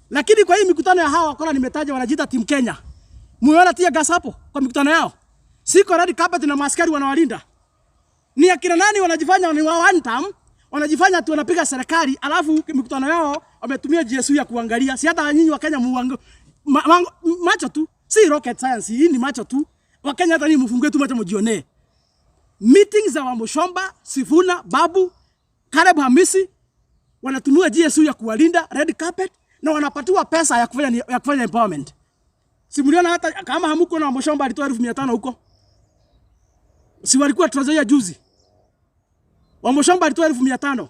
Lakini kwa hii mikutano ya hawa wakora nimetaja wanajiita Team Kenya. Mumeona tear gas hapo kwa mikutano yao? Siko red carpet na maaskari wanawalinda. Ni akina nani wanajifanya ni wa one term, wanajifanya tu wanapiga serikali, alafu mikutano yao wametumia GSU ya kuangalia. Si hata nyinyi wa Kenya muango, macho tu, si rocket science, hii ni macho tu. Wakenya hata nyinyi mfungue tu macho mjionee. Meetings za Wamuchomba, Sifuna, Babu, Caleb Hamisi wanatumia GSU ya kuwalinda red carpet na wanapatiwa pesa ya kufanya empowerment. Si mliona hata kama hamuko na Wamuchomba alitoa 500,000 huko. Si walikuwa Trans Nzoia juzi. Wamuchomba alitoa 500,000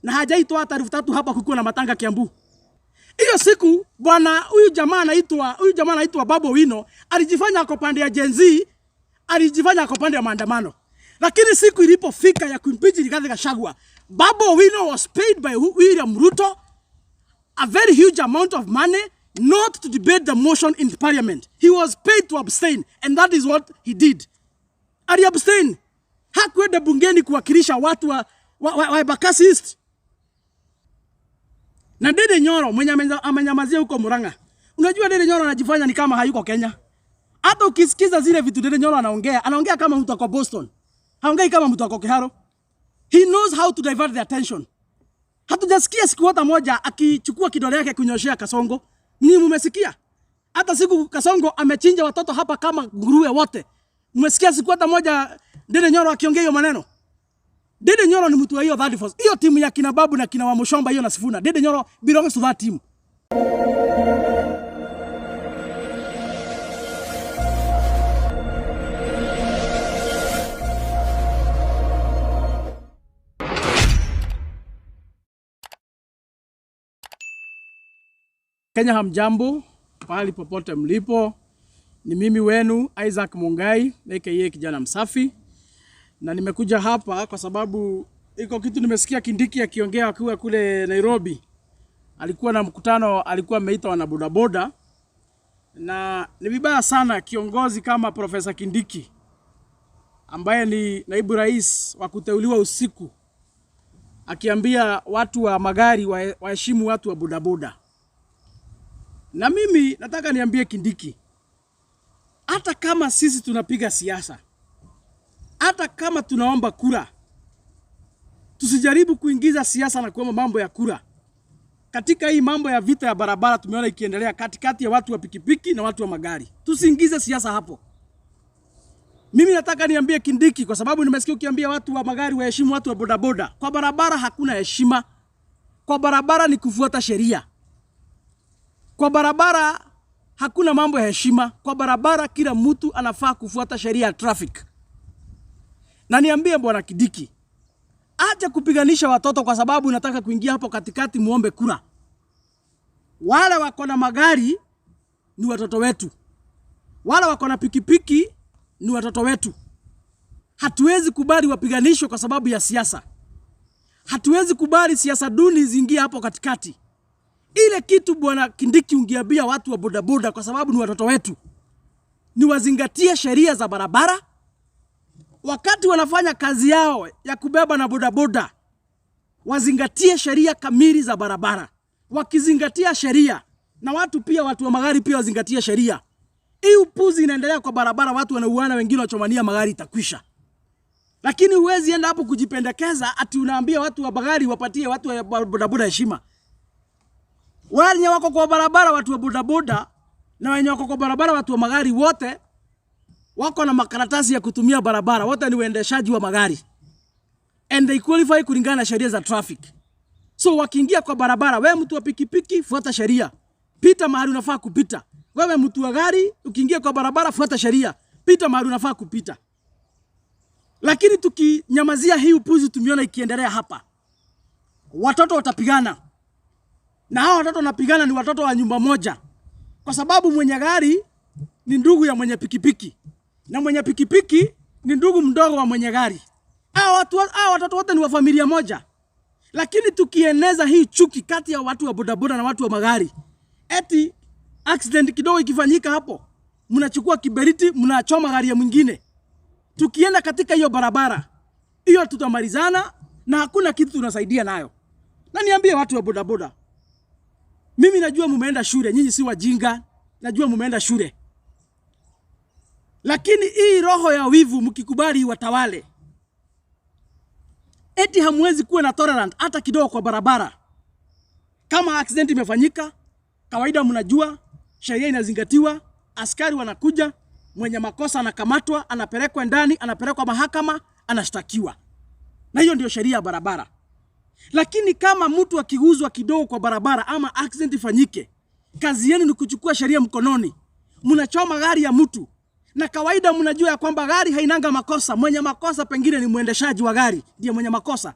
na hajaitoa hata 3,000 hapa kukiwa na matanga Kiambu. Hiyo siku bwana huyu jamaa anaitwa Babu Owino alijifanya ako pande ya Gen Z, alijifanya ako pande ya maandamano. Lakini siku ilipofika ya kuimpeach Rigathi Gachagua, Babu Owino was paid by William Ruto a very huge amount of money not to debate the motion in parliament. He was paid to abstain, and that is what he did. Ali abstain. Hakwenda bungeni kuwakilisha watu wa Embakasi East. Na Ndindi Nyoro mwenye amenyamazia huko Murang'a. Unajua Ndindi Nyoro anajifanya ni kama hayuko Kenya. Hata ukisikiza zile vitu Ndindi Nyoro anaongea, anaongea kama mtu ako Boston. Haongei kama mtu ako Kiharu. He knows how to divert the attention. Hatujasikia siku hata moja akichukua kidole yake kunyoshea Kasongo. Ni mumesikia? Hata siku Kasongo amechinja watoto hapa kama nguruwe wote. Mmesikia siku hata moja Ndindi Nyoro akiongea hiyo maneno? Ndindi Nyoro ni mtu wa hiyo third force. Hiyo timu ya kina Babu na kina Wamuchomba hiyo na Sifuna. Ndindi Nyoro belongs to that team. Kenya hamjambo, pahali popote mlipo. Ni mimi wenu Isaac Mungai aka kijana msafi, na nimekuja hapa kwa sababu iko kitu nimesikia Kindiki akiongea akiwa kule Nairobi. Alikuwa na mkutano, alikuwa ameita wana bodaboda, na ni vibaya sana kiongozi kama Profesa Kindiki ambaye ni naibu rais wa kuteuliwa usiku akiambia watu wa magari waheshimu watu wa bodaboda. Na mimi nataka niambie Kindiki, hata kama sisi tunapiga siasa, hata kama tunaomba kura, tusijaribu kuingiza siasa na kuomba mambo ya kura katika hii mambo ya vita ya barabara. Tumeona ikiendelea katikati ya watu wa pikipiki na watu wa magari. Tusiingize siasa hapo. Mimi nataka niambie Kindiki, kwa sababu nimesikia ukiambia watu wa magari waheshimu watu wa bodaboda. Kwa barabara hakuna heshima. Kwa barabara ni kufuata sheria. Kwa barabara hakuna mambo ya heshima. Kwa barabara kila mtu anafaa kufuata sheria ya traffic. Na niambie bwana Kindiki, acha kupiganisha watoto kwa sababu unataka kuingia hapo katikati muombe kura. Wale wako na magari ni watoto wetu, wale wako na pikipiki ni watoto wetu. Hatuwezi kubali wapiganishwe kwa sababu ya siasa. Hatuwezi kubali siasa duni ziingie hapo katikati. Ile kitu bwana Kindiki ungeambia watu wa bodaboda, kwa sababu ni watoto wetu, ni wazingatie sheria za barabara wakati wanafanya kazi yao ya kubeba na bodaboda, wazingatie sheria kamili za barabara. Wakizingatia sheria na watu pia, watu wa magari pia wazingatie sheria. Hii upuzi inaendelea kwa barabara, watu wanauana, wengine wachomania magari, itakwisha. Lakini huwezi enda hapo kujipendekeza ati unaambia watu wa magari wapatie watu wa bodaboda heshima. Wenye wako kwa barabara, watu wa bodaboda na wenye wako kwa barabara, watu wa magari, wote wako na makaratasi ya kutumia barabara, wote ni waendeshaji wa magari and they qualify kulingana na sheria za traffic. So wakiingia kwa barabara, wewe mtu wa pikipiki fuata sheria, pita mahali unafaa kupita. Wewe mtu wa gari ukiingia kwa barabara fuata sheria, pita mahali unafaa kupita. Lakini tukinyamazia hii upuzi tumeona ikiendelea hapa, watoto watapigana, na hao watoto wanapigana ni watoto wa nyumba moja, kwa sababu mwenye gari ni ndugu ya mwenye pikipiki na mwenye pikipiki ni ndugu mdogo wa mwenye gari. Hao watoto wote ni wa familia moja. Lakini tukieneza hii chuki kati ya watu wa bodaboda na watu wa magari, eti accident kidogo ikifanyika hapo, mnachukua kiberiti mnachoma gari ya mwingine. Tukienda katika hiyo barabara hiyo, tutamalizana na hakuna kitu tunasaidia nayo. Na niambie watu wa bodaboda, Mimi najua mumeenda shule, nyinyi si wajinga, najua mumeenda shule, lakini hii roho ya wivu mkikubali watawale, eti hamwezi kuwa na tolerant hata kidogo kwa barabara. Kama accident imefanyika, kawaida mnajua sheria inazingatiwa, askari wanakuja, mwenye makosa anakamatwa, anapelekwa ndani, anapelekwa mahakama, anashtakiwa, na hiyo ndio sheria ya barabara. Lakini kama mtu akiguzwa kidogo kwa barabara ama accident ifanyike, kazi yenu ni kuchukua sheria mkononi, mnachoma gari ya mtu. Na kawaida mnajua ya kwamba gari hainanga makosa, mwenye makosa pengine ni mwendeshaji wa gari ndiye mwenye makosa,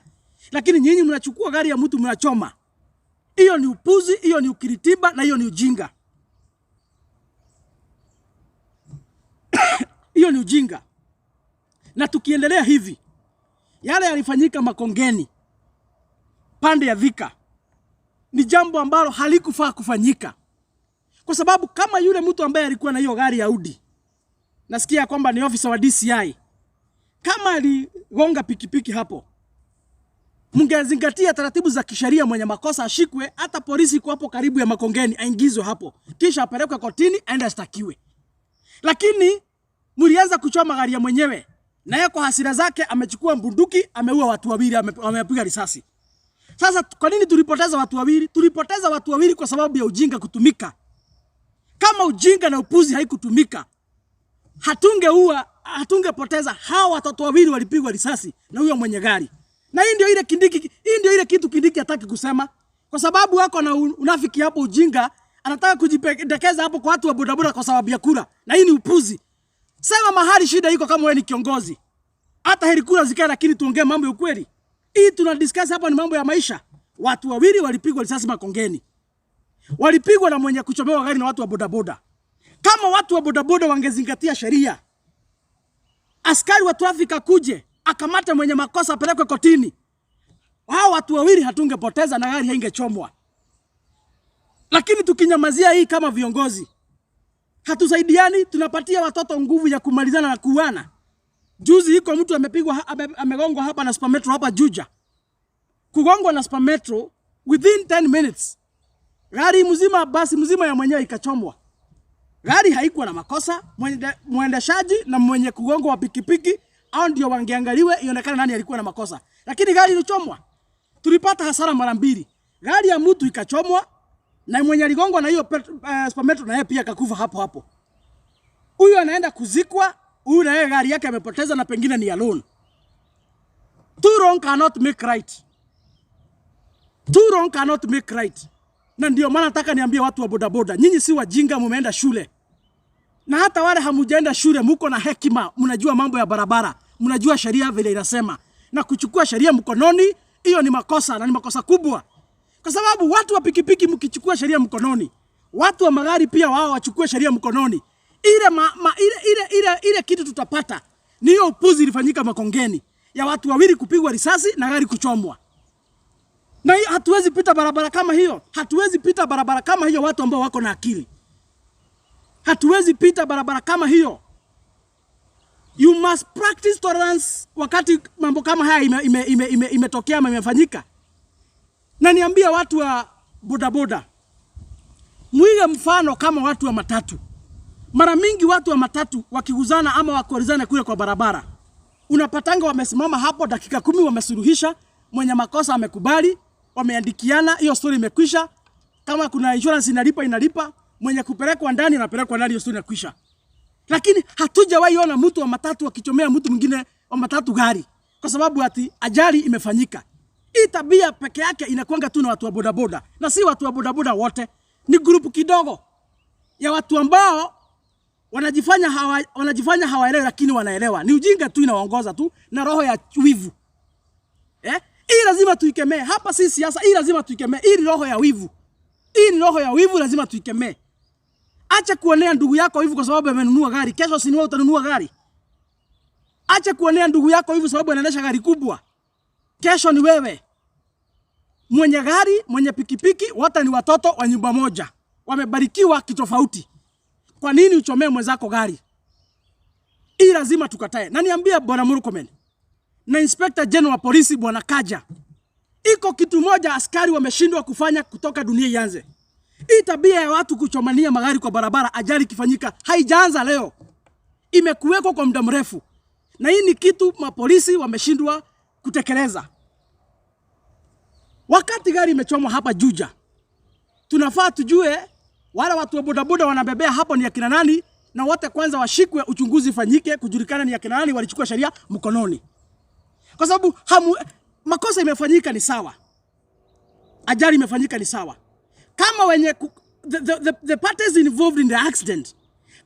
lakini nyinyi mnachukua gari ya mtu mnachoma. Hiyo ni upuzi, hiyo ni ukiritiba na hiyo ni ujinga. Hiyo ni ujinga. Na tukiendelea hivi, yale yalifanyika Makongeni pande ya Thika ni jambo ambalo halikufaa kufanyika, kwa sababu kama yule mtu ambaye alikuwa na hiyo gari ya Audi, nasikia kwamba ni ofisa wa DCI, kama aligonga pikipiki hapo, mngezingatia taratibu za kisheria, mwenye makosa ashikwe, hata polisi iko hapo karibu ya Makongeni aingizwe hapo, kisha apelekwe kotini aende ashtakiwe. Lakini mlianza kuchoma gari ya mwenyewe, na yeye kwa hasira zake amechukua bunduki, ameua watu wawili, amepiga risasi. Sasa kwa nini tulipoteza watu wawili? Tulipoteza watu wawili kwa sababu ya ujinga kutumika. Kama ujinga na upuzi haikutumika, hatungeua, hatungepoteza hawa watoto wawili walipigwa risasi na huyo mwenye gari. Na hii ndio ile Kindiki, hii ndio ile kitu Kindiki hataki kusema, kwa sababu wako na unafiki hapo, ujinga, anataka kujipendekeza hapo kwa watu wa bodaboda kwa sababu ya kura, na hii ni upuzi. Sema mahali shida iko kama wewe ni kiongozi. Hata heri kura zikae, lakini tuongee mambo ya ukweli. Hii tuna discuss hapa ni mambo ya maisha. Watu wawili walipigwa risasi Makongeni, walipigwa na mwenye kuchomewa gari na watu wa bodaboda. Kama watu wa bodaboda wangezingatia sheria, askari wa traffic akuje akamate mwenye makosa apelekwe kotini, hao watu wawili hatungepoteza na gari haingechomwa. Lakini tukinyamazia hii kama viongozi, hatusaidiani, tunapatia watoto nguvu ya kumalizana na kuuana. Juzi iko mtu amepigwa, amegongwa hapa na Super Metro hapa Juja. Kugongwa na Super Metro within 10 minutes, gari mzima, basi mzima ya mwenyewe ikachomwa. Gari haikuwa na makosa, mwendeshaji na mwenye kugongwa wa pikipiki au ndio wangeangaliwe ionekane nani alikuwa na makosa, lakini gari ilichomwa. Tulipata hasara mara mbili, gari ya mtu ikachomwa na mwenye aligongwa na hiyo Super Metro na yeye pia akakufa hapo hapo. Huyu anaenda kuzikwa, huyu na yeye gari yake amepoteza na pengine ni ya loan. Two wrong cannot make right. Two wrong cannot make right. Na ndio maana nataka niambie watu wa bodaboda, nyinyi si wajinga, mumeenda shule. Na hata wale hamujaenda shule, muko na hekima, mnajua mambo ya barabara, mnajua sheria vile inasema. Na kuchukua sheria mkononi, hiyo ni makosa na ni makosa kubwa. Kwa sababu watu wa pikipiki mkichukua sheria mkononi, watu wa magari pia wao wachukue sheria mkononi. Ile ma, ma, ile, ile, ile, ile kitu tutapata ni hiyo upuzi ilifanyika Makongeni ya watu wawili kupigwa risasi na gari kuchomwa. Na hiyo hatuwezi pita barabara kama hiyo. Hatuwezi pita barabara kama hiyo, watu ambao wako na akili. Hatuwezi pita barabara kama hiyo. You must practice tolerance wakati mambo kama haya imetokea ama imefanyika. Na niambia watu wa bodaboda, mwige mfano kama watu wa matatu. Mara mingi watu wa matatu wakiguzana ama wakorizana kule kwa barabara, unapatanga wamesimama hapo dakika 10, wamesuluhisha, mwenye makosa amekubali, wameandikiana, hiyo story imekwisha. Kama kuna insurance inalipa, inalipa, mwenye kupelekwa ndani anapelekwa ndani, hiyo story inakwisha. Lakini hatujawahi ona mtu wa matatu akichomea mtu mwingine wa matatu gari kwa sababu ati ajali imefanyika. Hii tabia peke yake inakuanga tu na watu wa bodaboda, na si watu wa bodaboda wote, ni group kidogo ya watu ambao wanajifanya hawaelewi, lakini wanaelewa. Ni ujinga tu inawaongoza tu na roho ya wivu. Hii lazima tuikemee. Hapa si siasa, hii lazima tuikemee. Hii ni roho ya wivu. Hii ni roho ya wivu, lazima tuikemee. Acha kuonea ndugu yako wivu kwa sababu amenunua gari. Kesho si wewe utanunua gari. Acha kuonea ndugu yako wivu sababu anaendesha gari kubwa. Kesho ni wewe. Mwenye gari, mwenye pikipiki, wote ni watoto wa nyumba moja. Wamebarikiwa kitofauti. Kwa nini uchomee mwenzako gari? Hii lazima tukatae. Na niambie Bwana Murkomen na Inspector General wa polisi Bwana Kaja, iko kitu moja askari wameshindwa kufanya kutoka dunia ianze. Hii tabia ya watu kuchomania magari kwa barabara, ajali ikifanyika, haijaanza leo, imekuwekwa kwa muda mrefu, na hii ni kitu mapolisi wameshindwa kutekeleza. Wakati gari imechomwa hapa Juja, tunafaa tujue wale watu wa bodaboda wanabebea hapo ni akina nani, na wote kwanza washikwe, uchunguzi ifanyike, kujulikana ni akina nani walichukua sheria mkononi, kwa sababu makosa imefanyika ni sawa, ajali imefanyika ni sawa. Kama wenye the parties involved in the accident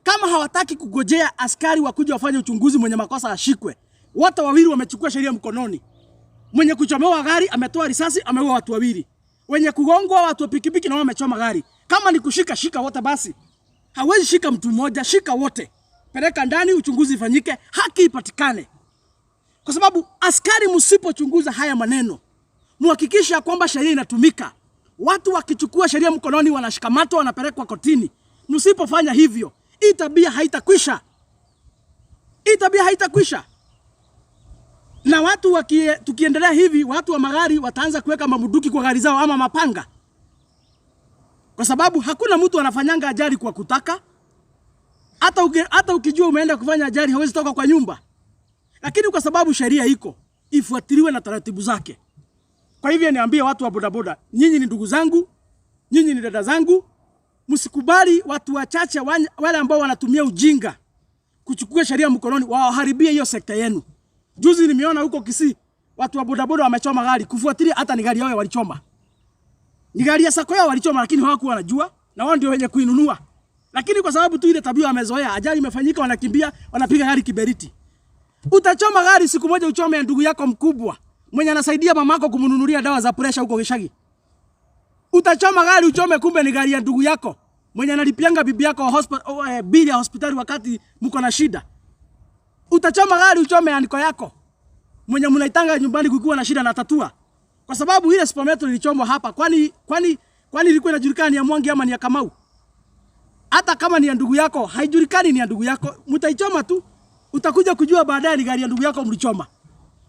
kama hawataki kugojea askari wakuja wafanye uchunguzi, mwenye makosa ashikwe, wote wawili wamechukua sheria mkononi. Mwenye kuchomewa gari ametoa risasi, ameua watu wawili. Wenye kugongwa, watu wa pikipiki, na wao wamechoma gari. Kama ni kushika, shika wote basi. Hawezi shika mtu mmoja, shika wote. Peleka ndani, uchunguzi ifanyike, haki ipatikane. Kwa sababu askari, msipochunguza haya maneno, muhakikishe ya kwamba sheria inatumika. Watu wakichukua sheria mkononi wanashikamatwa, wanapelekwa kotini. Msipofanya hivyo, hii tabia haitakwisha. Hii tabia haitakwisha. Na watu tukiendelea hivi, watu wa magari wataanza kuweka mabunduki kwa gari zao ama mapanga, kwa sababu hakuna mtu anafanyanga ajali kwa kutaka. Hata ukijua umeenda kufanya ajali hauwezi toka kwa nyumba, lakini kwa sababu sheria iko, ifuatiliwe na taratibu zake. Kwa hivyo niambie watu wa bodaboda, nyinyi ni ndugu zangu, nyinyi ni dada zangu, msikubali watu wachache wale ambao wanatumia ujinga kuchukua sheria mkononi waharibie hiyo sekta yenu. Juzi nimeona huko Kisii watu wa bodaboda wamechoma gari, kufuatilia hata ni gari yao walichoma. Ni gari ya SACCO yao walichoma, lakini hawakuwa wanajua na wao ndio wenye kuinunua. Lakini kwa sababu tu ile tabia wamezoea, ajali imefanyika, wanakimbia, wanapiga gari kiberiti. Utachoma gari siku moja, uchome ya ndugu yako mkubwa mwenye anasaidia mamako kumnunulia dawa za pressure huko Gishagi. Utachoma gari uchome, kumbe ni gari ya ndugu yako mwenye analipianga bibi yako bili ya hospitali wakati mko na shida. Utachoma gari uchome uncle yako mwenye mnaitanga nyumbani kukiwa na shida na tatua. Kwa sababu ile Super Metro ilichomwa hapa, kwani ilikuwa inajulikana ni ya Mwangi ama ni ya Kamau? Hata kama ni ya ndugu yako, haijulikani ni ya ndugu yako, mtaichoma tu. Utakuja kujua baadaye ni gari ya ndugu yako mlichoma.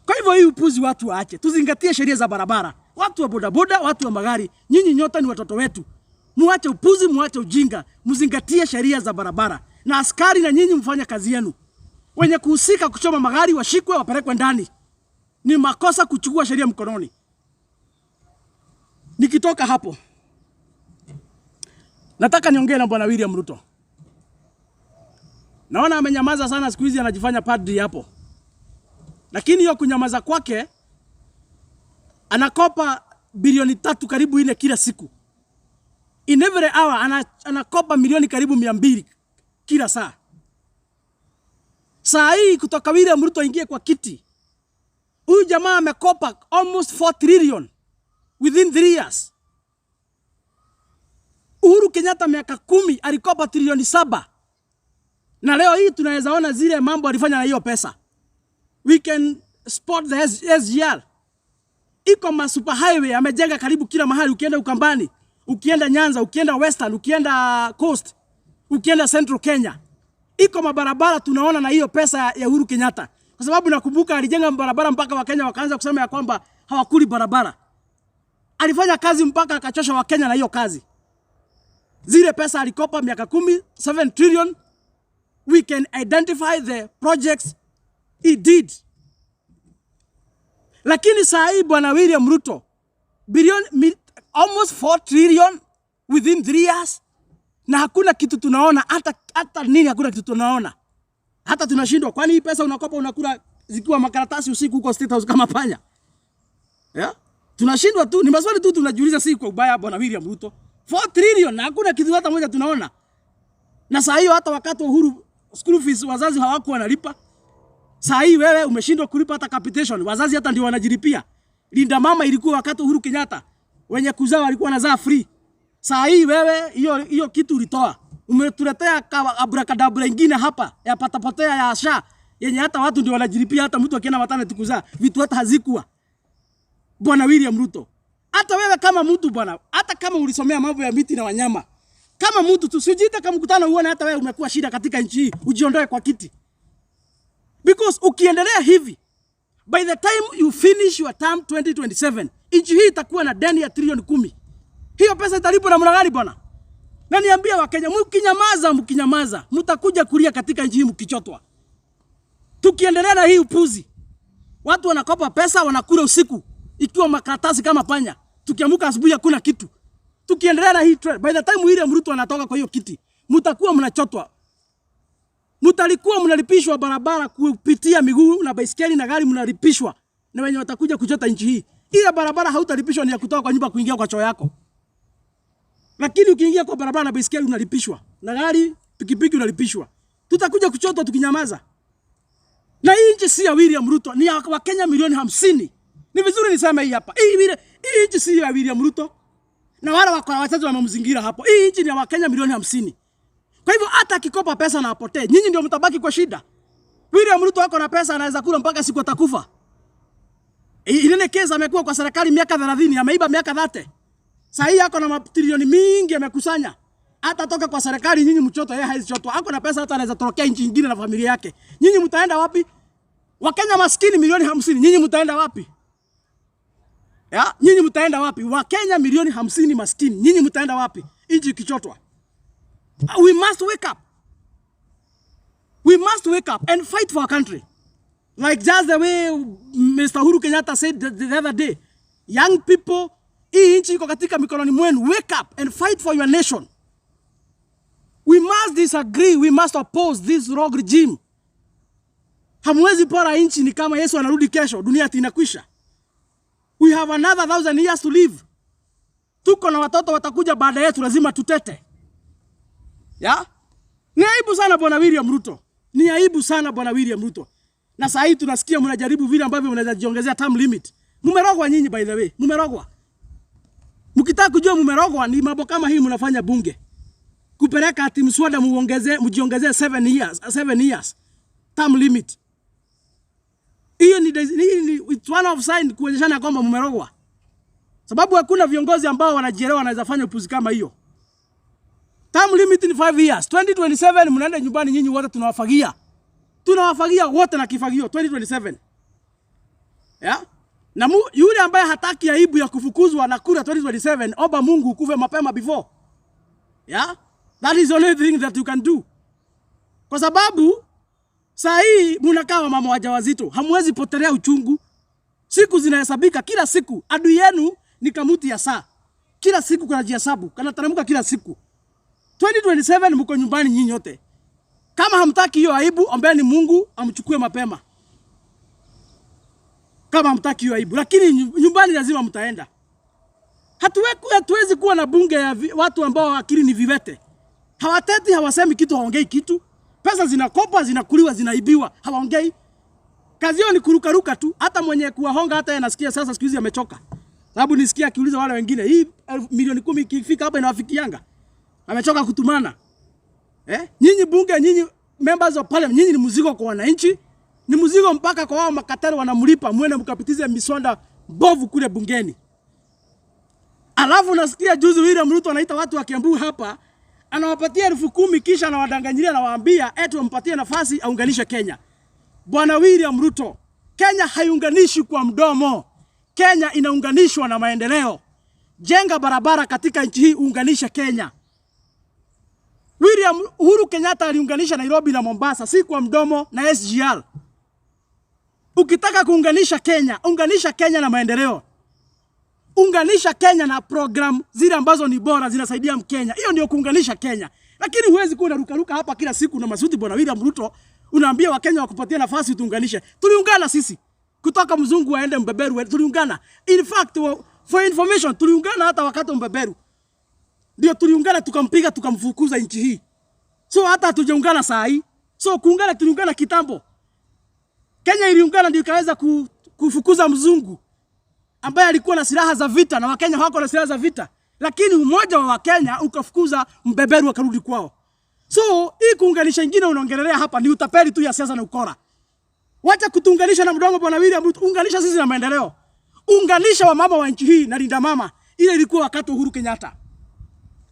Kwa hivyo hii upuzi watu waache. Tuzingatie sheria za barabara. Watu wa bodaboda, watu wa magari, nyinyi nyote ni watoto wetu. Muache upuzi, muache ujinga, mzingatie sheria za barabara. Na askari na nyinyi mfanye kazi yenu. Wenye kuhusika kuchoma magari washikwe, wapelekwe ndani. Ni makosa kuchukua sheria mkononi. Nikitoka hapo, nataka niongee na Bwana William Ruto. Naona amenyamaza sana siku hizi, anajifanya padri hapo. Lakini hiyo kunyamaza kwake, anakopa bilioni 3 karibu 4 kila siku. In every hour anakopa milioni karibu 200 kila saa. Saa hii kutoka William Ruto aingie kwa kiti, huyu jamaa amekopa almost 4 trillion within 3 years. Uhuru Kenyatta miaka 10 alikopa trilioni 7. Na leo hii tunaweza ona zile mambo alifanya na hiyo pesa. We can spot the SGR. Iko ma super highway amejenga karibu kila mahali, ukienda Ukambani, ukienda Nyanza, ukienda Western, ukienda Coast, ukienda Central Kenya. Iko mabarabara tunaona na hiyo pesa ya Uhuru Kenyatta. Kwa sababu nakumbuka alijenga barabara mpaka Wakenya wakaanza kusema ya kwamba hawakuli barabara. Alifanya kazi mpaka akachosha Wakenya na hiyo kazi. Zile pesa alikopa miaka 10, 7 trillion. We can identify the projects he did. Lakini saa hii Bwana William Ruto billion, almost 4 trillion within 3 years, na hakuna kitu tunaona, hata nini, hakuna kitu tunaona. Hata tunashindwa, kwani hii pesa unakopa unakula zikiwa makaratasi usiku huko State House kama panya? Yeah? Tunashindwa tu, ni maswali tu tunajiuliza, si kwa ubaya Bwana William Ruto. 4 trillion na hakuna kitu hata moja tunaona. Na saa hiyo hata wakati wa Uhuru school fees wazazi hawakuwa wanalipa. Saa hii wewe umeshindwa kulipa hata capitation, wazazi hata ndio wanajilipia. Linda mama ilikuwa wakati Uhuru Kenyatta, wenye kuzaa walikuwa wanazaa free. Saa hii wewe hiyo hiyo kitu ulitoa. Umetuletea abracadabra ingine hapa ya patapotea ya SHA yenye hata watu ndio wanajilipia, hata mtu akienda maternity kuzaa vitu hata hazikuwa. Bwana William Ruto, hata wewe kama mtu bwana, hata kama ulisomea mambo ya miti na wanyama, kama mtu tu usijiite kama mkutano uone hata wewe umekuwa shida katika nchi hii, ujiondoe kwa kiti. Because ukiendelea hivi, by the time you finish your term 2027, nchi hii itakuwa na deni ya trilioni 10. Hiyo pesa italipwa namna gani bwana? Na niambia Wakenya, mkinyamaza, mkinyamaza, mtakuja kulia katika nchi hii mkichotwa. Tukiendelea na hii upuzi, watu wanakopa pesa wanakula usiku ikiwa makaratasi kama panya. Tukiamuka asubuhi hakuna kitu. Tukiendelea na hii trend, by the time William Ruto anatoka kwa hiyo kiti, mtakuwa mnachotwa. Mtalikuwa mnalipishwa barabara kupitia miguu na baisikeli na gari mnalipishwa na wenye watakuja kuchota nchi hii. Ile barabara hautalipishwa ni ya kutoka kwa nyumba kuingia kwa choo yako. Lakini ukiingia kwa barabara na baisikeli unalipishwa, na gari, pikipiki unalipishwa. Tutakuja kuchotwa tukinyamaza. Na hii nchi si ya William Ruto, ni ya Wakenya milioni 50. Ni vizuri niseme hii hapa. Hii nchi si ya William Ruto. Na wale wako wachache wamemzingira hapo. Hii nchi ni ya Wakenya milioni 50. Kwa hivyo hata akikopa pesa na apotee, nyinyi ndio mtabaki kwa shida. William Ruto ako na pesa, anaweza kula mpaka siku atakufa. Ile kesi amekuwa kwa serikali miaka 30, ameiba miaka 30. Sasa hii ako na matrilioni mingi amekusanya. Hata toka kwa serikali nyinyi mchoto, yeye haizi chotwa. Ako na pesa hata anaweza torokea nchi nyingine na familia yake. Nyinyi mtaenda wapi? Wakenya maskini milioni 50, nyinyi mtaenda wapi? Ya, nyinyi mtaenda wapi? Wakenya milioni 50 maskini, nyinyi mtaenda wapi? Nchi ikichotwa. We must wake up. We must wake up and fight for our country. Like just the way Mr. Uhuru Kenyatta said the other day, young people, hii nchi iko katika mikononi mwenu. Wake up and fight for your nation. We must disagree, we must oppose this wrong regime. Hamwezi pora nchi ni kama Yesu anarudi kesho, dunia ati inakwisha. We have another 1,000 years to live. Tuko na watoto watakuja baada yetu, lazima tutete. Ya? Ni aibu sana, Bwana William Ruto. Ni aibu sana, Bwana William Ruto. Na saa hii tunasikia mnajaribu vile ambavyo mnaweza jiongezea term limit. Mumerogwa nyinyi, by the way. Mumerogwa. Mkitaka kujua mumerogwa ni mambo kama hii mnafanya bunge. Kupeleka ati mswada muongezee mjiongezee 7 years, 7 years term limit. Hiyo ni it's one of sign kuonyeshana kwamba mumerogwa. Sababu hakuna viongozi ambao wanajielewa wanaweza fanya upuzi kama hiyo. Term limit ni 5 years. 2027 mnaenda nyumbani nyinyi wote, tunawafagia. Tunawafagia wote na kifagio 2027. Yeah? Na yule ambaye hataki aibu ya kufukuzwa na kura 2027, omba Mungu ukufe mapema before. Yeah? That is the only thing that you can do. Kwa sababu saa hii mnakaa mama wajawazito, hamwezi potelea uchungu. Siku zinahesabika kila siku. Adui yenu ni kamuti ya saa. Kila siku kuna jihesabu, kanateremka kila siku. 2027 mko nyumbani nyinyi wote. Kama hamtaki hiyo aibu, ombeni Mungu amchukue mapema. Kama hamtaki hiyo aibu, lakini nyumbani lazima mtaenda. Hatuwezi kuwa na bunge ya watu ambao akili ni viwete. Hawateti, hawasemi kitu, hawaongei kitu. Pesa zinakopwa, zinakuliwa, zinaibiwa, hawaongei. Kazi yao ni kurukaruka tu. Hata mwenye kuwahonga hata yeye anasikia sasa siku hizi amechoka. Sababu nisikia akiuliza wale wengine, hii milioni 10 ikifika hapa inawafikianga? Amechoka kutumana. Eh? Nyinyi bunge, nyinyi members of parliament, nyinyi ni mzigo kwa wananchi. Ni mzigo mpaka kwa wao makatari wanamlipa mwende mkapitize miswada mbovu kule bungeni. Alafu nasikia juzi William Ruto anaita watu wa Kiambu hapa, anawapatia 10,000 kisha anawadanganyilia, anawaambia eti wampatie nafasi aunganishe Kenya. Bwana William Ruto, Kenya haiunganishwi kwa mdomo. Kenya inaunganishwa na maendeleo. Jenga barabara katika nchi hii, uunganishe Kenya. William Uhuru Kenyatta aliunganisha Nairobi na Mombasa, si kwa mdomo na SGR. Ukitaka kuunganisha Kenya, unganisha Kenya na maendeleo. Unganisha Kenya na program zile ambazo ni bora zinasaidia Mkenya. Hiyo ndio kuunganisha Kenya. Lakini huwezi kuwa unarukaruka hapa kila siku na masuti, Bwana William Ruto, unaambia Wakenya wakupatia nafasi tuunganishe. Tuliungana sisi. Kutoka mzungu aende mbeberu, tuliungana. In fact, for information, tuliungana hata wakati mbeberu. Ndio tuliungana tukampiga tukamfukuza nchi hii. So hata hatujaungana saa hii. So kuungana tuliungana kitambo. Kenya iliungana ndio ikaweza kufukuza mzungu ambaye alikuwa na silaha za vita na Wakenya hawako na silaha za vita. Lakini umoja wa Wakenya ukafukuza mbeberu akarudi kwao. So hii kuunganisha ingine unaongelelea hapa ni utapeli tu ya siasa na ukora. Wacha kutuunganisha na mdomo, Bwana William Ruto, unganisha sisi na maendeleo. Unganisha wamama wa nchi hii na Linda Mama. Ile ilikuwa wakati Uhuru Kenyatta.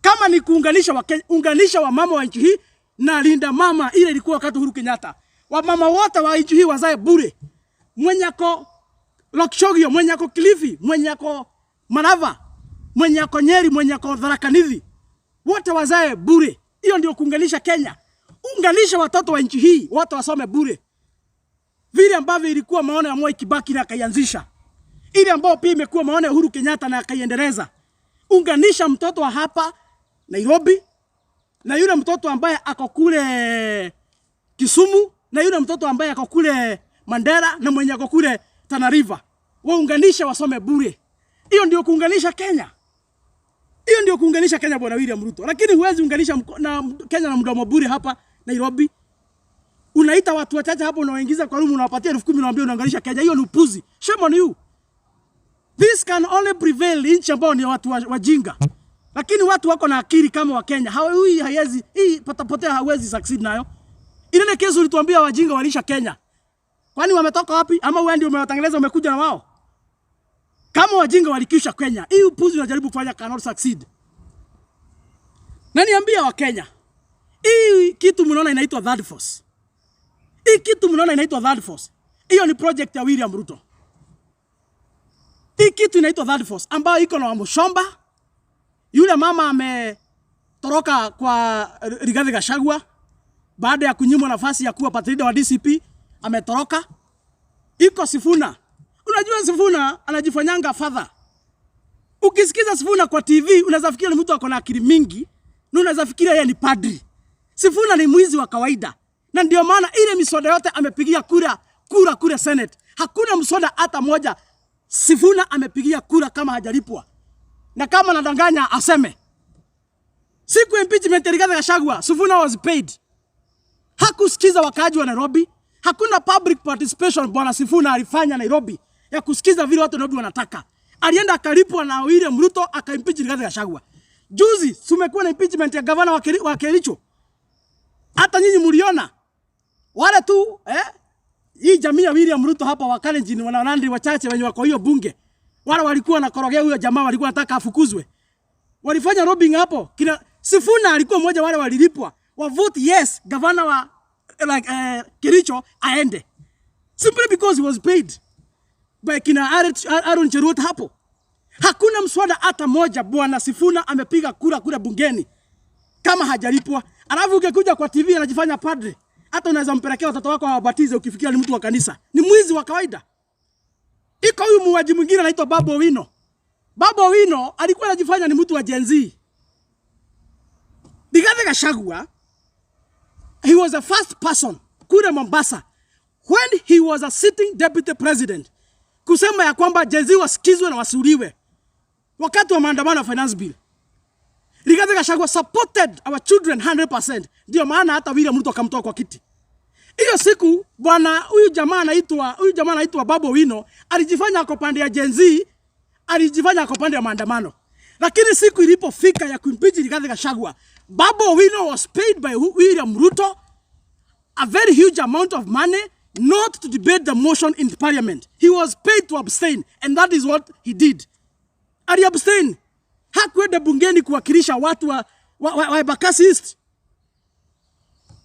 Kama ni kuunganisha Wakenya, unganisha wamama wa nchi hii na Linda Mama, ile ilikuwa wakati Uhuru Kenyatta. Wamama wote wa nchi hii wazae bure. Mwenye ako Lokichogio, mwenye ako Kilifi, mwenye ako Malava, mwenye ako Nyeri, mwenye ako Tharaka Nithi. Wote wazae bure. Hiyo ndio kuunganisha Kenya. Unganisha watoto wa nchi hii wote wasome bure, vile ambavyo ilikuwa maono ya Mwai Kibaki na akaianzisha, ile ambayo pia imekuwa maono ya Uhuru Kenyatta na akaiendeleza. Unganisha mtoto wa hapa Nairobi na yule mtoto ambaye ako kule Kisumu na yule mtoto ambaye ako kule Mandera na mwenye ako kule Tana River, waunganishe wasome bure. Hiyo ndio kuunganisha Kenya. Hiyo ndio kuunganisha Kenya, Bwana William Ruto. Lakini huwezi unganisha na Kenya na mdomo bure hapa Nairobi. Unaita watu wachache hapo, unawaingiza kwa room, unawapatia 10,000, unawaambia unaunganisha Kenya. Hiyo ni upuzi. Shame on you. This can only prevail nchi ambao ni watu wajinga. Lakini watu wako na akili kama wa Kenya, hii haiwezi, hii patapotea hawezi succeed nayo. Ile kesi ulituambia wajinga walisha Kenya. Kwani wametoka wapi? Ama wewe ndio umewatengeneza, umekuja na wao? Kama wajinga walikisha Kenya, hii upuzi unajaribu kufanya cannot succeed. Na niambia wa Kenya, hii kitu mnaona inaitwa third force. Hii kitu mnaona inaitwa third force. Hiyo ni project ya William Ruto. Hii kitu inaitwa third force ambayo iko na Wamuchomba. Yule mama ametoroka kwa Rigathi Gachagua baada ya kunyimwa nafasi ya kuwa party leader wa DCP, ametoroka. Iko Sifuna. Unajua Sifuna anajifanyanga father. Ukisikiza Sifuna kwa TV unaweza fikiria ni mtu ako na akili mingi na unaweza fikiria yeye ni padri. Sifuna ni mwizi wa kawaida. Na ndio maana ile miswada yote amepigia kura Senate. Hakuna mswada hata moja Sifuna amepigia kura kama hajalipwa. Na kama nadanganya aseme. Siku impeachment ya Rigathi Gachagua, Sifuna was paid. Hakusikiza wakaaji wa Nairobi. Hakuna public participation bwana Sifuna alifanya Nairobi ya kusikiza vile watu wa Nairobi wanataka. Alienda akalipwa na William Ruto, akaimpeach Rigathi Gachagua. Juzi tumekuwa na impeachment ya gavana wa Kericho. Hata nyinyi mliona wale tu, hii jamii ya William Ruto hapa wa Kalenjin, wana Nandi wachache wenye wako hiyo bunge. Wale walikuwa na korogea huyo jamaa, walikuwa wanataka afukuzwe. Walifanya lobbying hapo. Kina Sifuna alikuwa mmoja wale walilipwa wa vote yes gavana wa like Kericho aende. Simply because he was paid by kina Aaron Cheruiyot hapo. Hakuna mswada hata moja bwana Sifuna amepiga kura bungeni kama hajalipwa. Alafu ukikuja kwa TV anajifanya padre. Hata unaweza mpelekea watoto wako hawabatize ukifikiria ni mtu wa kanisa. Ni mwizi wa kawaida. Iko huyu muuaji mwingine anaitwa Babu Owino. Babu Owino alikuwa anajifanya ni mtu wa Gen Z. Rigathi Gachagua, he was the first person kule Mombasa when he was a sitting deputy president kusema ya kwamba Gen Z wasikizwe na wasiuliwe wakati wa maandamano ya finance bill. Rigathi Gachagua supported our children 100%. Ndio maana hata William Ruto akamtoa kwa kiti. Hiyo siku bwana huyu jamaa anaitwa Babu Owino alijifanya ako pande ya Gen Z, alijifanya ako pande ya maandamano. Lakini siku ilipofika ya kuimpeach Rigathi Gachagua, Babu Owino was paid by William Ruto a very huge amount of money not to debate the motion in parliament. He was paid to abstain, and that is what he did. Ali abstain. Hakwenda bungeni kuwakilisha watu wa Embakasi East.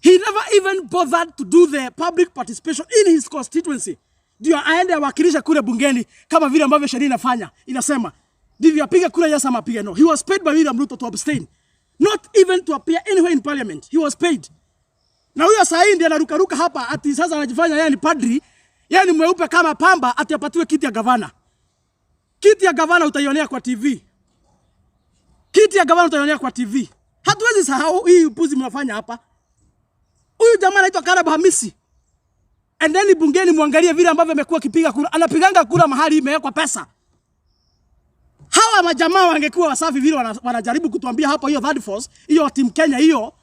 He never even bothered to do the public participation in his constituency. Ndio aende awakilishe kule bungeni kama vile ambavyo sheria inafanya. Inasema ndivyo apige kura yes ama apige no. He was paid by William Ruto to abstain. Not even to appear anywhere in parliament. He was paid. Na huyo saa hii ndiye anarukaruka hapa ati sasa anajifanya yeye ni padri, yeye ni mweupe kama pamba, ati apatiwe kiti ya gavana. Kiti ya gavana utaionea kwa TV. Kiti ya gavana utaionea kwa TV. Hatuwezi sahau hii upuzi mnafanya hapa. Huyu jamaa anaitwa Caleb Hamisi. Endeni bungeni muangalie vile ambavyo amekuwa akipiga kura. Anapiganga kura mahali imewekwa pesa. Hawa majamaa wangekuwa wasafi vile wanajaribu kutuambia hapo, hiyo third force, hiyo team Kenya hiyo,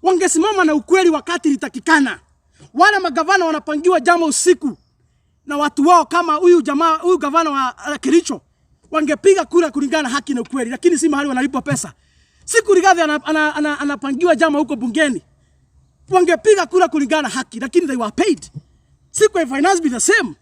wangesimama na ukweli wakati ilitakikana. Wale magavana wanapangiwa jama usiku na watu wao, kama huyu jamaa, huyu gavana wa Kericho, wangepiga kura kulingana na haki na ukweli, lakini si mahali wanalipwa pesa. Siku Rigathi anapangiwa jama huko bungeni, wangepiga kura kulingana na haki, lakini they were paid. Siku ya finance bill the same.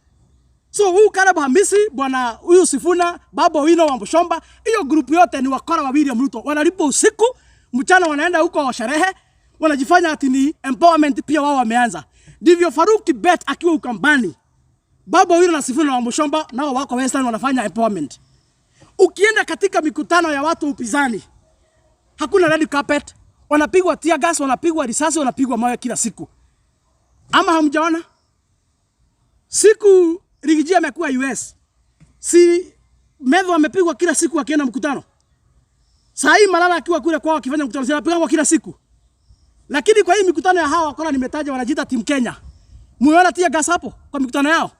So huyu Caleb Hamisi, bwana huyu Sifuna, Babu Owino wa Muchomba, hiyo group yote ni wakora wa William Ruto. Wanalipwa usiku, mchana wanaenda huko sherehe, wanajifanya ati ni empowerment pia wao wameanza. Ndivyo Farouk Kibet akiwa Ukambani, Babu Owino na Sifuna wa Muchomba nao wako Western wanafanya empowerment. Ukienda katika mikutano ya watu upinzani, Hakuna red carpet. Wanapigwa tear gas, wanapigwa risasi, wanapigwa mawe kila siku. Ama hamjaona? Siku Riggy G amekuwa US, si Methu amepigwa kila siku akienda mkutano. Saa hii Malala akiwa kule kwao akifanya mkutano, si anapigwa kila siku. Lakini kwa hii mikutano ya hawa wakora nimetaja wanajiita Team Kenya, mumeona tear gas hapo kwa mikutano yao?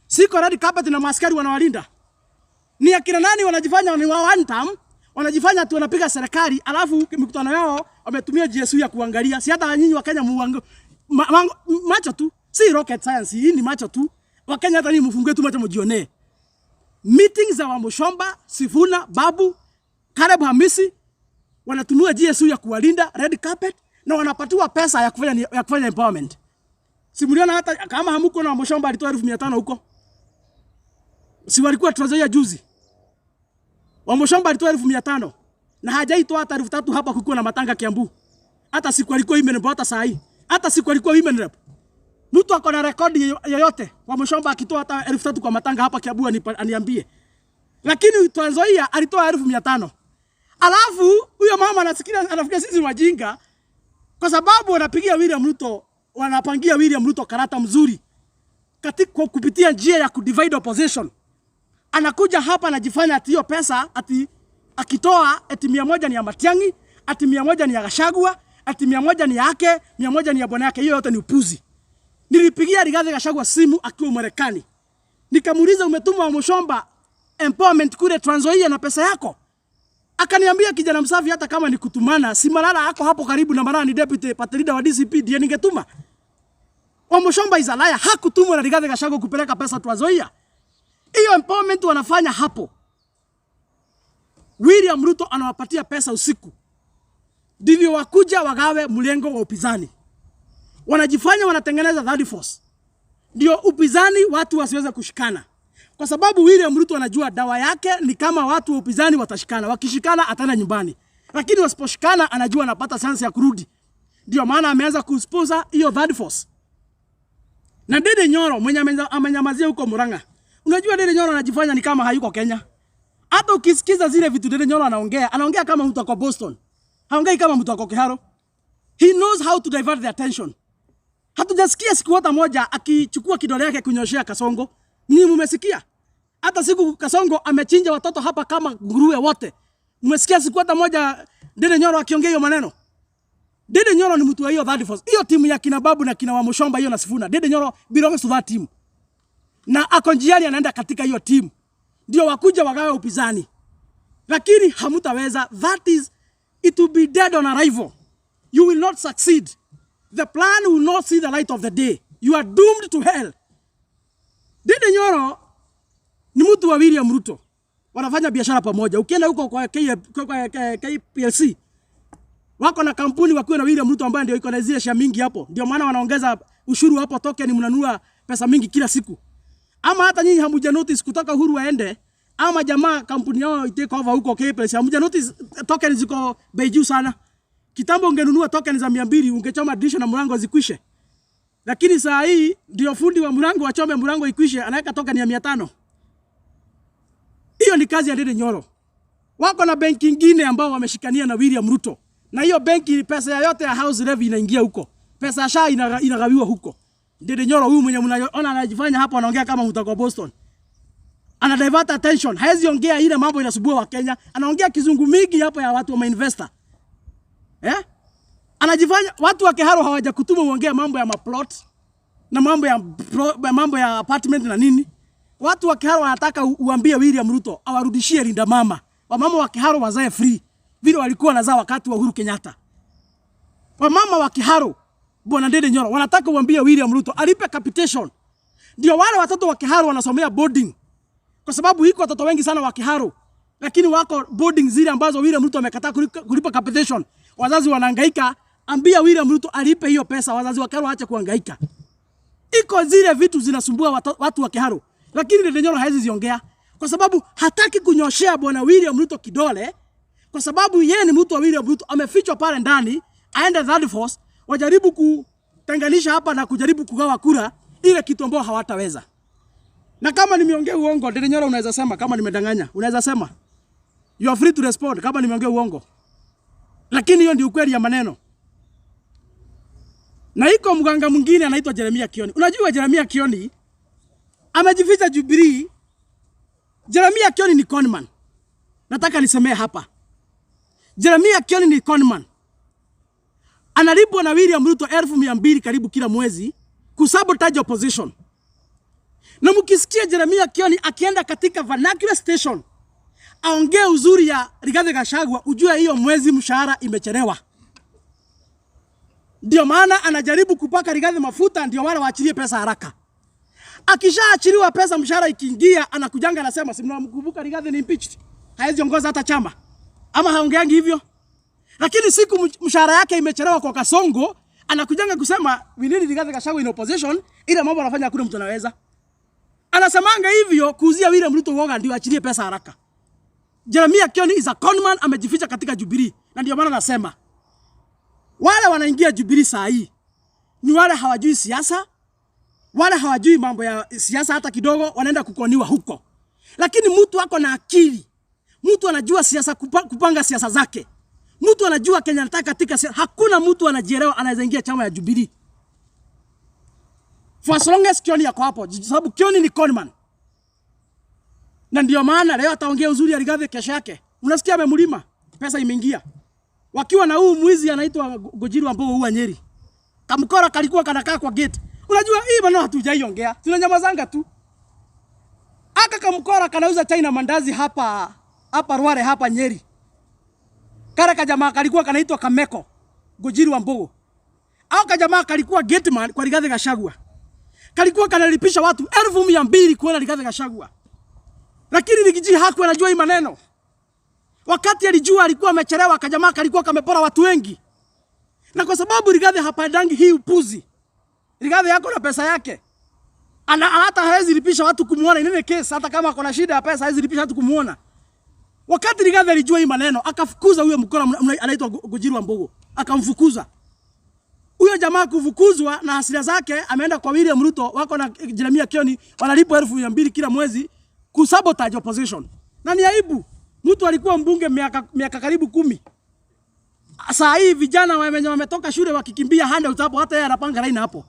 Siko red carpet na maaskari wanawalinda. Ni akina nani wanajifanya ni wa one term, wanajifanya tu wanapiga serikali, alafu mikutano yao wametumia GSU ya kuangalia. Si hata nyinyi wa Kenya muango, macho tu, si rocket science, hii ni macho tu. Wakenya hata nyinyi mfungue tu macho mjionee. Meetings za Wamuchomba, Sifuna, Babu, Caleb Hamisi wanatumia GSU ya kuwalinda, red carpet, na wanapatiwa pesa ya kufanya empowerment. Simuliona hata kama hamuko na Wamuchomba alitoa 500,000 huko. Si walikuwa Trans Nzoia juzi. Wamuchomba alitoa 500,000 na hajaitoa hata 3,000 hapa kukiwa na matanga Kiambu. Hata siku alikuwa women rep, hata saa hii. Hata siku alikuwa women rep. Mtu ako na rekodi yoyote Wamuchomba akitoa hata 3,000 kwa matanga hapa Kiambu aniambie. Lakini Trans Nzoia alitoa 500,000. Alafu huyo mama anasikia, anafikiria sisi wajinga kwa sababu wanapigia William Ruto, wanapangia William Ruto karata mzuri katika kwa kupitia njia ya kudivide opposition. Anakuja hapa anajifanya ati hiyo pesa ati akitoa ati 100 ni ya Matiang'i, ati 100 ni ya Gachagua, ati 100 ni yake, 100 ni ya bwana yake. Hiyo yote ni upuzi. Nilipigia Rigathi Gachagua simu akiwa Marekani. Nikamuuliza, umetuma Wamuchomba empowerment kule Trans Nzoia na pesa yako? Akaniambia, kijana msafi, hata kama ni kutumana, si Malala ako hapo karibu na Malala ni deputy party leader wa DCP, ndiye ningetuma. Wamuchomba is a liar, hakutumwa na Rigathi Gachagua kupeleka pesa Trans Nzoia. Hiyo empowerment wanafanya hapo, William Ruto anawapatia pesa usiku, ndivyo wakuja wagawe mlengo wa upinzani. Wanajifanya wanatengeneza third force, ndio upinzani watu wasiweze kushikana, kwa sababu William Ruto anajua dawa yake ni kama watu wa upinzani watashikana. Wakishikana ataenda nyumbani, lakini wasiposhikana anajua anapata chance ya kurudi. Ndio maana ameanza kusponsor hiyo third force. Na Ndindi Nyoro mwenye amenyamazia huko Murang'a. Unajua Ndindi Nyoro anajifanya ni kama hayuko Kenya. Hata ukisikiza zile vitu Ndindi Nyoro anaongea, anaongea kama mtu ako Boston. Haongei kama mtu ako Kiharu. He knows how to divert the attention. Hatujasikia siku hata moja akichukua kidole yake kunyoshea Kasongo. Ninyi mumesikia? Hata siku Kasongo amechinja watoto hapa kama nguruwe wote, mmesikia siku hata moja Ndindi Nyoro akiongea hiyo maneno? Ndindi Nyoro ni mtu wa hiyo third force. Hiyo timu ya kina Babu na kina Wamuchomba hiyo na Sifuna. Ndindi Nyoro belongs to that team. Na ako njiani anaenda katika hiyo timu. Ndio wakuja wagawe upinzani. Lakini hamutaweza. That is, it will be dead on arrival. You will not succeed. The plan will not see the light of the day. You are doomed to hell. Ndindi Nyoro ni mtu wa William Ruto. Wanafanya biashara pamoja. Ukienda huko kwa KPLC wako na kampuni wakiwa na William Ruto ambaye ndio iko na zile share mingi hapo. Ndio maana wanaongeza ushuru hapo, token mnanunua pesa mingi kila siku. Ama hata nyinyi hamuja notice kutoka Uhuru aende ama jamaa kampuni yao itake over huko KPLC, hamuja notice token ziko bei juu sana. Kitambo ungenunua token za 200 ungechoma dirisha na mlango zikwishe. Lakini saa hii ndio fundi wa mlango wachome mlango ikwishe, anaweka token ya 500. Hiyo ni kazi ya Ndindi Nyoro. Wako na benki ingine ambao wameshikania na William Ruto. Na hiyo benki pesa yote ya house levy inaingia huko. Pesa ya SHA inagawiwa huko. Ndindi Nyoro huyu mwenye mnaona anajifanya hapo anaongea kama mtu wa Boston. Ana divert attention. Haezi ongea ile mambo inasumbua wa Kenya. Anaongea kizungu mingi hapo ya watu wa investor. Eh? Anajifanya watu wa Kiharu hawajakutuma uongee mambo ya maplot na mambo ya apartment na nini. Watu wa Kiharu wanataka uambie William Ruto awarudishie Linda Mama. Wamama wa Kiharu wazae free vile walikuwa wanazaa wakati wa Uhuru Kenyatta. Wamama wa Kiharu, Bwana Ndindi Nyoro, wanataka uambie William Ruto alipe capitation. Ndio wale watoto wa Kiharu wanasomea boarding. Kwa sababu iko watoto wengi sana wa Kiharu, lakini wako boarding zile ambazo William Ruto amekataa kulipa capitation. Wazazi wanahangaika, ambia William Ruto alipe hiyo pesa, wazazi wa Kiharu waache kuhangaika. Iko zile vitu zinasumbua watu wa Kiharu, lakini Ndindi Nyoro hawezi ziongea kwa sababu hataki kunyoshea Bwana William Ruto kidole, kwa sababu yeye ni mtu wa William Ruto, amefichwa pale ndani, aende third force, wajaribu kutenganisha hapa na kujaribu kugawa kura, ile kitu ambayo hawataweza. Na kama nimeongea uongo, Ndindi Nyoro unaweza sema kama nimedanganya, unaweza sema. You are free to respond kama nimeongea uongo. Lakini hiyo ndio ukweli ya maneno. Na iko mganga mwingine anaitwa Jeremia Kioni. Unajua Jeremia Kioni amejificha Jubilee. Jeremia Kioni ni conman. Nataka nisemee hapa. Jeremia Kioni ni conman. Analipwa na William Ruto 200,000 karibu kila mwezi kusabotage opposition. Na mkisikia Jeremia Kioni akienda katika vernacular station aongee uzuri ya Rigathi Gachagua, ujue hiyo mwezi mshahara imechelewa. Ndio maana anajaribu kupaka Rigathi mafuta, ndio wale waachilie pesa haraka. Akishaachiliwa pesa, mshahara ikiingia, anakujanga anasema, si mnamkumbuka Rigathi ni impeached, hawezi ongoza hata chama, ama haongeangi hivyo? Lakini siku mshahara yake imechelewa kwa Kasongo, anakujanga kusema we need Rigathi Gachagua in opposition, ile mambo anafanya hakuna mtu anaweza. Anasemanga hivyo kuuzia William Ruto uoga ndio achilie pesa haraka. Jeremia Kioni is a conman, amejificha katika Jubilee. Na ndio maana nasema wale wanaingia Jubilee saa hii ni wale hawajui siasa, wale hawajui mambo ya siasa hata kidogo, wanaenda kukoniwa huko. Lakini mtu ako na akili, mtu anajua siasa, kupanga siasa zake, mtu anajua Kenya anataka katika siasa. Hakuna mtu anajielewa anaweza ingia chama ya Jubilee for as long as Kioni yako hapo, sababu Kioni ni conman. Na ndio maana leo ataongea uzuri ya Rigathi, kesho yake unasikia amemlima, pesa imeingia. Wakiwa na huu mwizi anaitwa Ngunjiri ambao huwa Nyeri. Kamkora kalikuwa kanakaa kwa gate. Unajua hii maneno hatujaiongea. Tunanyamazanga tu. Aka kamkora kanauza chai na mandazi hapa hapa Rware hapa Nyeri. Kara kajamaa kalikuwa kanaitwa Kameko. Ngunjiri wa Mbogo. Au kajamaa kalikuwa gateman kwa Rigathi Gachagua. Kalikuwa kanalipisha watu 200,000 kuona Rigathi Gachagua. Lakini Riggy G hakuwa anajua hii maneno. Wakati alijua alikuwa amechelewa, kajamaa kalikuwa kamepora watu wengi. Na kwa sababu Rigathi hapandangi hii upuzi. Rigathi yako na pesa yake. Ana hata hawezi lipisha watu kumuona in any case, hata kama ako na shida ya pesa hawezi lipisha watu kumuona. Wakati Rigathi alijua hii maneno, akafukuza huyo mkora anaitwa Ngunjiri wa Mbogo. Akamfukuza. Huyo jamaa kufukuzwa na hasira zake ameenda kwa William Ruto, wako na Jeremia Kioni wanalipwa 200,000 kila mwezi kusabotage opposition. Na ni aibu. Mtu alikuwa mbunge miaka karibu 10. Saa hii vijana wenye wametoka shule wakikimbia handout hapo, hata yeye anapanga line hapo.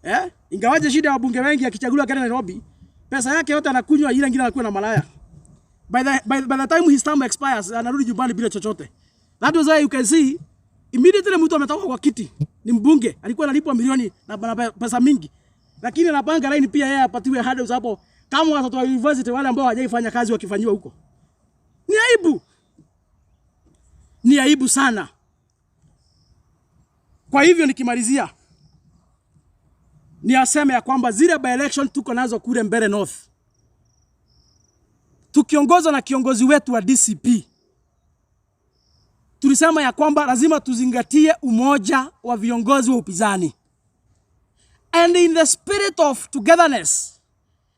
Eh? Ingawaje shida ya wabunge wengi akichaguliwa kule Nairobi, pesa yake yote anakunywa, ile nyingine anakuwa na malaya. By the time his term expires, anarudi nyumbani bila chochote. That was why you can see immediately mtu ametoka kwa kiti, ni mbunge, alikuwa analipwa milioni na pesa mingi. Lakini anapanga line pia yeye apatiwe handouts hapo kama watoto wa university wale ambao hawajaifanya kazi wakifanyiwa huko. Ni aibu. Ni aibu sana. Kwa hivyo nikimalizia, ni aseme ya kwamba zile by election tuko nazo kule Mbeere North, tukiongozwa na kiongozi wetu wa DCP, tulisema ya kwamba lazima tuzingatie umoja wa viongozi wa upinzani. And in the spirit of togetherness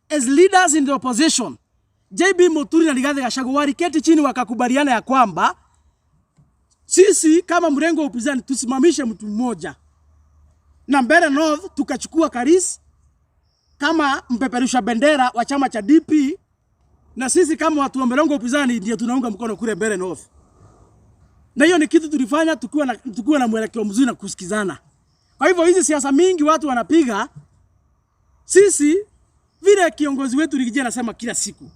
as leaders in the opposition, JB Muturi na Rigathi Gachagua waliketi chini wakakubaliana ya kwamba sisi kama mrengo wa upinzani tusimamishe mtu mmoja, na Mbeere North tukachukua Karis kama mpeperusha bendera wa chama cha DP, na sisi kama watu wa mrengo wa upinzani ndio tunaunga mkono kule Mbeere North. Na hiyo ni kitu tulifanya tukiwa na mwelekeo mzuri na kusikizana. Kwa hivyo hizi siasa mingi watu wanapiga, sisi vile kiongozi wetu Riggy G anasema kila siku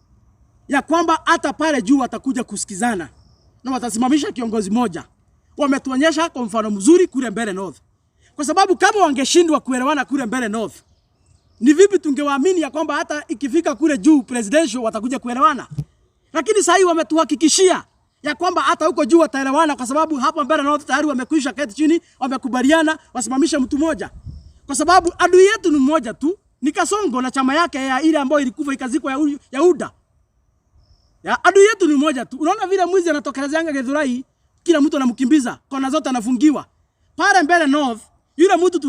ya kwamba hata pale juu watakuja kusikizana na watasimamisha kiongozi moja. Wametuonyesha kwa mfano mzuri kule Mbeere North, kwa sababu kama wangeshindwa kuelewana kule Mbeere North, ni vipi tungewaamini ya kwamba hata ikifika kule juu presidential watakuja kuelewana? Lakini sasa hivi wametuhakikishia ya kwamba hata huko juu wataelewana, kwa sababu hapa Mbeere North tayari wamekwisha keti chini, wamekubaliana wasimamishe mtu mmoja, kwa sababu adui yetu ni mmoja tu, ni Kasongo na chama yake ya ile ambayo ilikufa ikazikwa ya UDA. Ya, adui yetu ni mmoja tu. Unaona vile mwizi anatokelezeanga Githurai, kila mtu anamkimbiza, kona zote anafungiwa. Pale Mbeere North, yule mtu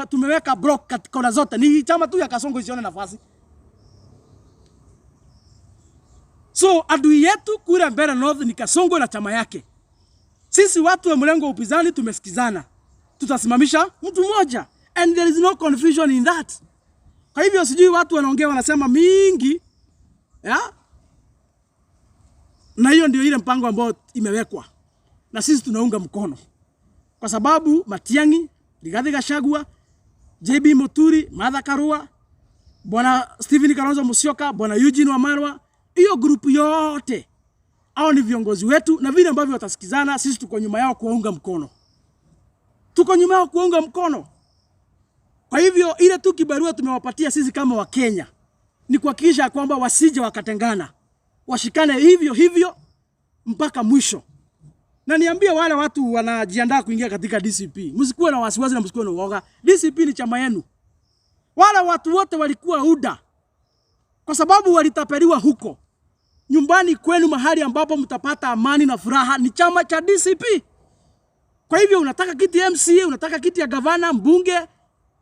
tumeweka block katika kona zote. Ni chama tu ya Kasongo isione nafasi. So adui yetu kule Mbeere North ni Kasongo na chama yake. Sisi watu wa mrengo wa upinzani tumesikizana. Tutasimamisha mtu mmoja and there is no confusion in that. Kwa hivyo sijui watu wanaongea wanasema mingi. Ya? Na hiyo ndio ile mpango ambao imewekwa. na sisi tunaunga mkono kwa sababu Matiang'i, Rigathi Gachagua, JB Muturi, Martha Karua, Bwana Stephen Kalonzo Musyoka, Bwana Eugene Wamalwa, hiyo group yote hao ni viongozi wetu, na vile ambavyo watasikizana, sisi tuko nyuma yao kuwaunga mkono, tuko nyuma yao kuwaunga mkono. Kwa hivyo ile tu kibarua tumewapatia sisi kama Wakenya ni kuhakikisha kwamba wasije wakatengana, washikane hivyo hivyo mpaka mwisho. Na niambie wale watu wanajiandaa kuingia katika DCP, msikuwe na wasiwasi na msikuwe na uoga. DCP ni chama yenu. Wale watu wote walikuwa UDA kwa sababu walitapeliwa huko nyumbani kwenu, mahali ambapo mtapata amani na furaha ni chama cha DCP. Kwa hivyo unataka kiti MCA, unataka kiti ya gavana, mbunge,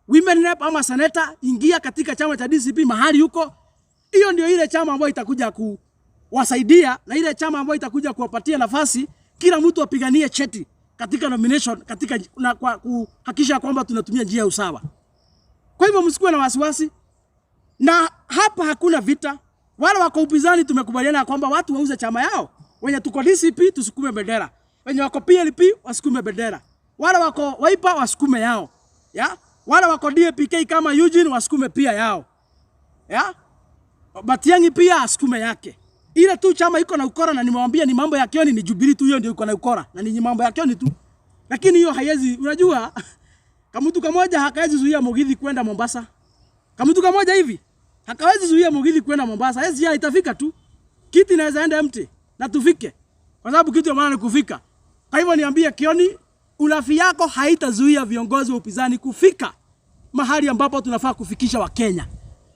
women rep ama seneta, ingia katika chama cha DCP mahali huko. Hiyo ndio ile chama ambayo itakuja kuwasaidia na ile chama ambayo itakuja kuwapatia nafasi kila mtu apiganie cheti katika nomination katika na kwa kuhakikisha kwamba tunatumia njia ya usawa. Kwa hivyo msikuwe na wasiwasi, na hapa hakuna vita. Wale wako upinzani tumekubaliana kwamba watu wauze chama yao. Wenye tuko DCP tusukume bendera, wenye wako PLP wasukume bendera, wale wako Wiper wasukume yao ya? Wale wako DAPK kama Eugene wasukume pia yao ya? Matiang'i pia asukume yake. Ile tu chama iko na ukora, na nimewambia ni mambo ya Kioni, ni Jubilee tu, hiyo ndio iko na ukora na ni mambo ya Kioni tu, lakini hiyo haiwezi, unajua kamutu kamoja hakawezi zuia mugithi kwenda Mombasa. Kamutu kamoja hivi hakawezi zuia mugithi kwenda Mombasa. SGR itafika tu, kiti inaweza enda empty na tufike, kwa sababu kitu ya maana ni kufika. Kwa hivyo niambie Kioni, ulafi yako haitazuia viongozi wa upinzani kufika mahali ambapo tunafaa kufikisha Wakenya.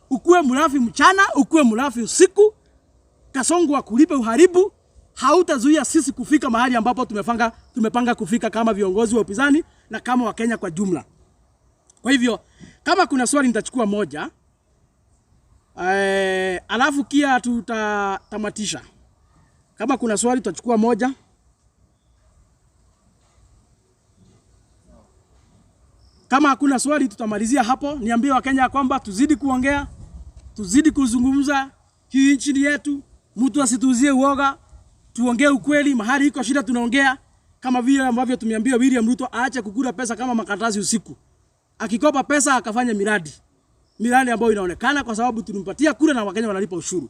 Ukuwe mlafi mchana, ukuwe mlafi usiku, Kasongo akulipe uharibu, hautazuia sisi kufika mahali ambapo tumepanga kufika kama viongozi wa upinzani na kama Wakenya kwa jumla. Kwa hivyo kama kuna swali nitachukua moja, alafu kia tutatamatisha. Kama kuna swali tutachukua moja. Kama hakuna swali tutamalizia hapo. Niambie Wakenya kwamba tuzidi kuongea, tuzidi kuzungumza. Hii nchi ni yetu, mtu asituuzie uoga, tuongee ukweli. Mahali iko shida tunaongea, kama vile ambavyo tumeambia William Ruto aache kukula pesa kama makaratasi usiku. Akikopa pesa akafanya miradi, miradi ambayo inaonekana, kwa sababu tulimpatia kura na Wakenya wanalipa ushuru.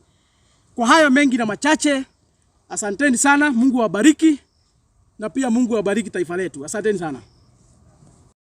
Kwa hayo mengi na machache, asanteni sana. Mungu awabariki na pia Mungu awabariki taifa letu. Asanteni sana.